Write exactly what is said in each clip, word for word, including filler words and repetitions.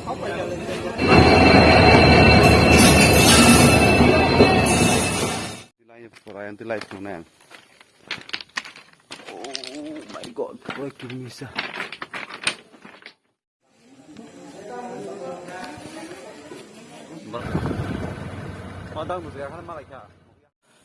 Live pura yang live mana? Oh my God, pura kimisa.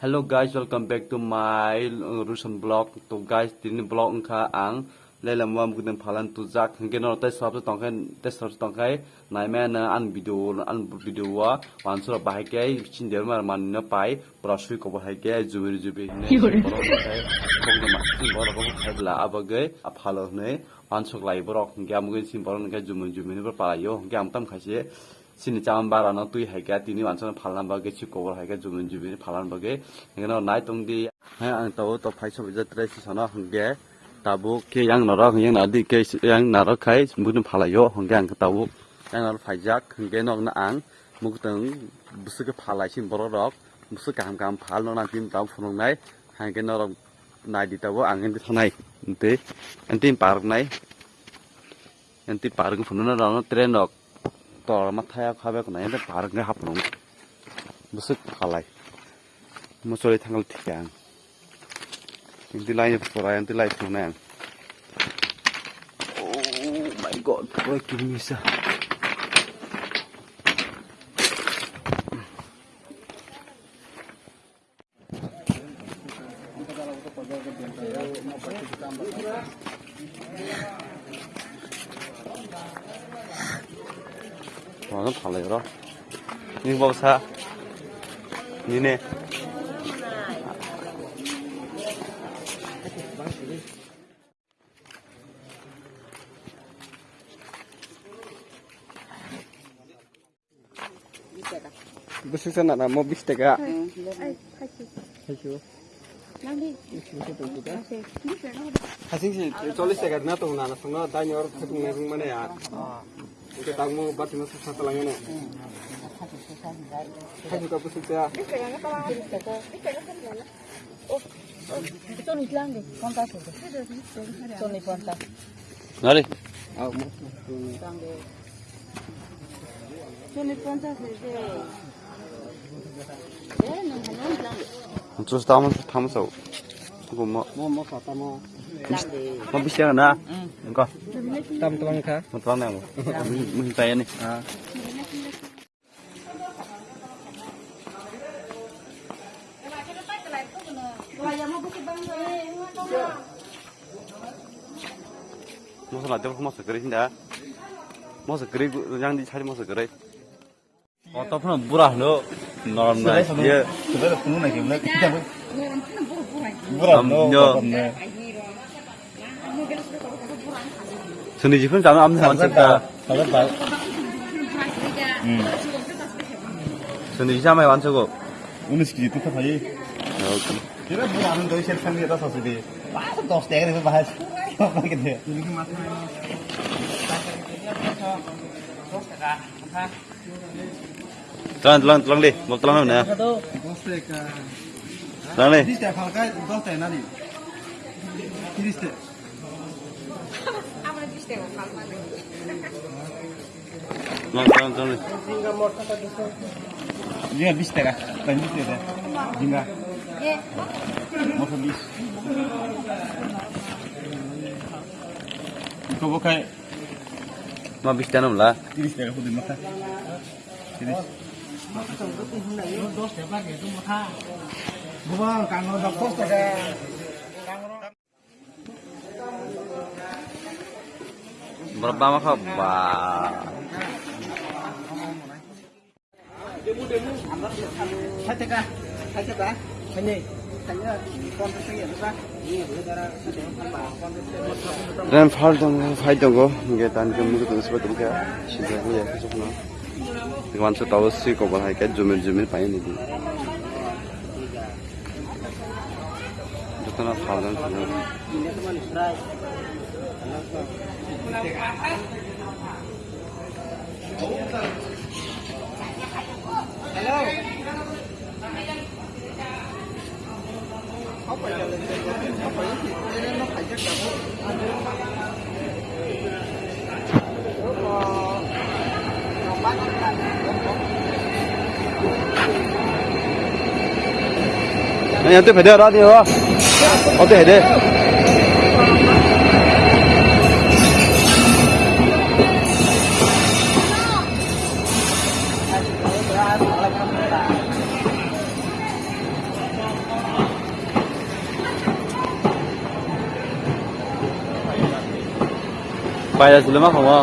Hello guys, welcome back to my, uh, Russian vlog. To guys, tini vlog wngkha ang Leila Muam gudeng phalan tujak. Hingke no tei sabse tongkhe, tei sabse tongkhe, naimaya no an video, an video wa, wansura bahai khe, chin derma mani no pai, pura sui kobor hai khe, jubir jubir hine, borok khe, kok de ma, chin borok khe khai bla, abagwi, aphalo hine, wansuk lai borok, hingke amugwi chin borok hingke jubir jubir hine palai yo, hingke ang tam khaise, Chini chama bara no twi hai khe, tini wansano phalna bagwi si kobor hai khe jubin jubin phalna bagwi. Hingke no nai tong di. Hai ang tabuk to phai sobi jat trai si sono hingke tabuk khe yang norok yang nadi khe yang norok khai bini phalai o hingke ang tabuk yang norok phaijak hingke nok no ang muktwng bwswk khe phalai si borok rok bwswk kaham kaham phal no nang tini tabuk phunuk nai hingke norok nai di tabuk ang hindi thanai tei tei park nai. Enti park phunukna rokno train rok tor ma thaya khabe kunai ente park nge hapnung. Bwswk phalai. Mocholi thangal thikya ang. Enti lai pura enti lai phunuknai ang. Oh my God, pura kimisa. Ano phalai oro. Ni boksa. Nini. Bwswk sa nana mo bis taka. Ai, thaisu. Thaisu. Nangdi. Bisi bisi tong sida. Hasing si chollis taka na tong nana songno dai nyor khatung nai rung mane ya. Oke tangmo bati no sa sa langene. Thaisu ka bwswk sa. Choni tlang de, ponchas de. Choni ponchas. Nari. Choni ponchas de. Eh, nang hano tlang de. Chos tamo tamo sao. Mo mo sa tamo. Mo bisi na. Engko. Tam tlang kha. Mo tlang na mo. Mo tayani. Ah. Moso na debo moso kwrwi hinda. Moso kwrwi yang di sari moso kwrwi. Koto phano bura hino normal ye. Bura hino. Sini jipun jama amni sawan sita. Sini jama wan sego. Unis kg tu thapai. Kira bura ano doi ser sangni ta sasi de. Pas dos tega re bahas. Tlang, tlang, tlang di, mo tlang na. Dos tega. Tlang di. Bis tega phalkai, dos tega nani. Tiris tega. Tlang, tlang, tlang di. Iya, bis tega. Tlang bis tega. Jinga. Moso bis. Iko bo khai. Ma bis tega namla. Tiris tega pudi mata. Tiris. Bubang kangno dos tega. Borok bama kha ba. Ren phal tongo, phai tongo, hingke tani ke mugu tongo, seba tongo khe, sida ko ya, sokno. Wansa tao si kobor hai khe, jumir jumir pai ni di. Jotono phal tongo. Yang tu pede ra dia. Oh tu pede. Paya sulema khamo.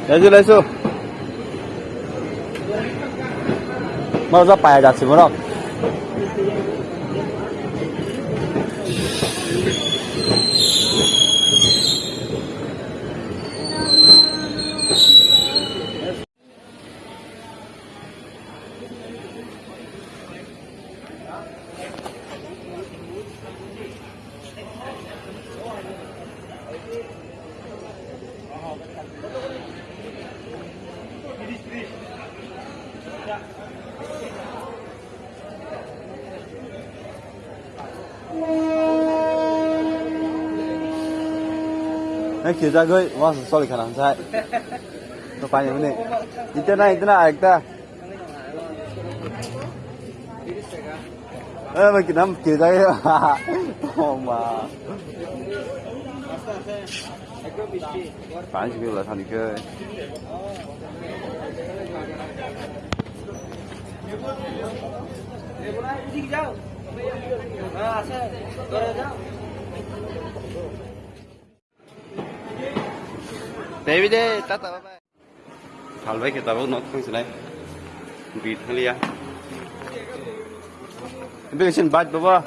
Laisu, laisu. Mau ja paya jat simo rok. Hai, kijagwi, mas soli khana hamsai. To pani muni. Ite na, ite na, ekta. Eh, bai kinam kijagwi. Oh, ma. Pani simi la thani ke. Baby de, tata bye bye. Salbai ke tabuk nok thang sinai. Bi thaliya. Bi sin bat baba.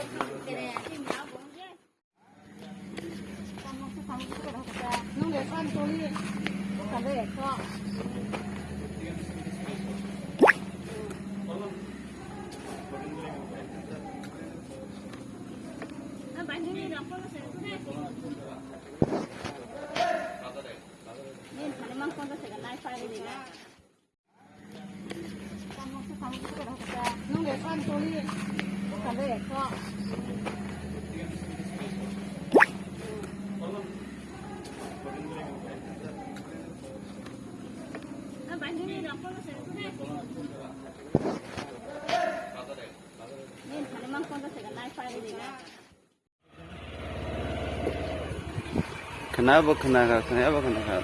Khna bo khna kha, khna bo khna kha.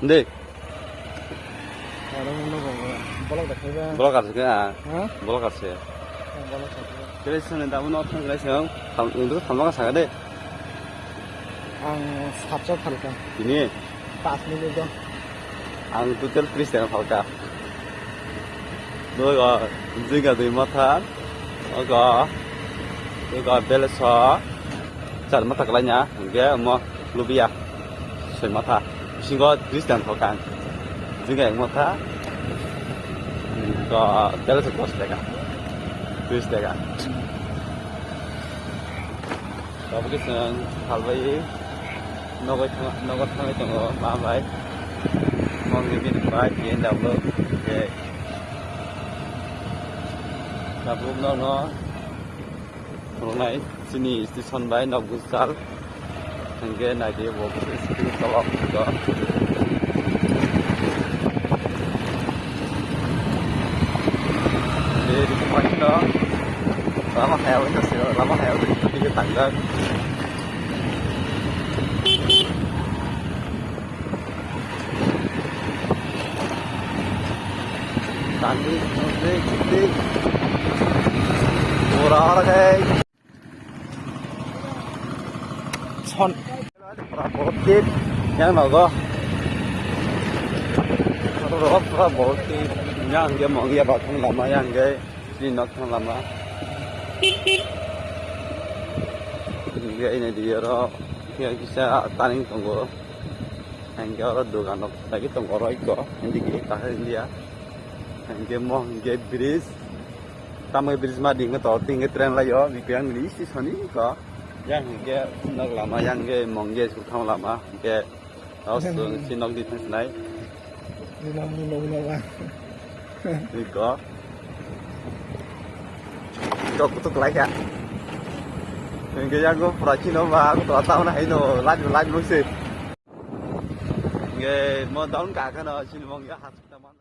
Dei. Aro mo nogo, bolok da khaiba. Bolok ar khe, ah. Ha? Bolok ar se. Bolok ar khe. Kre sene da mo nok thang kre se, ang tham, ang tham ka sa de. Ang satso phalka. Tini? Pas minute do. Ang total tris taka phalka. Dogo, jiga dui motha. Ogo, ogo beleso. Char motha kalaina, hingke omo lubia. Soi motha. Bisingo tris taka phalka ang. Jiga ek motha. Ogo beleso dos taka. Tris taka. Tabuk khe chwng salbai nogo thang-, nogo thangwi tongo ma bai. Mongni bini bai B M W khe tabuk nokno phunuknai chini station bai nok bwsal. Hingke naidi bo screen tolok do. Lama haya wngkha se, lama haya wngkha se, tangkha. Tangwi, tangwi, tangwi. Pura oro khe. Son. Pura borok tip. Yang nogo. Pura borok tip. Yang ge mong ya bathang lama yang ge. Ni nok thang lama. Ni ge ini dia ro. Ya kisa taning tongo. Yang ge oro dogan rok lagi tongo ro iko. Ini ge kahar India. Yang ge mo yang ge bridge. Tamo bridge ma ding to ting train laio, bikhe ang ni station ni ko. Yang hingke nok lama, yang hingke mong ge suktham lama, hingke tao sung si nok di thang sinai. Ni nok ni nok ni ba. Ni ko. Tok tok lai kha. Hingke yago pura chino ba, ko ta na hai no, laj laj mo se. Nge mo down ka ka no, chini mo ya hospital man.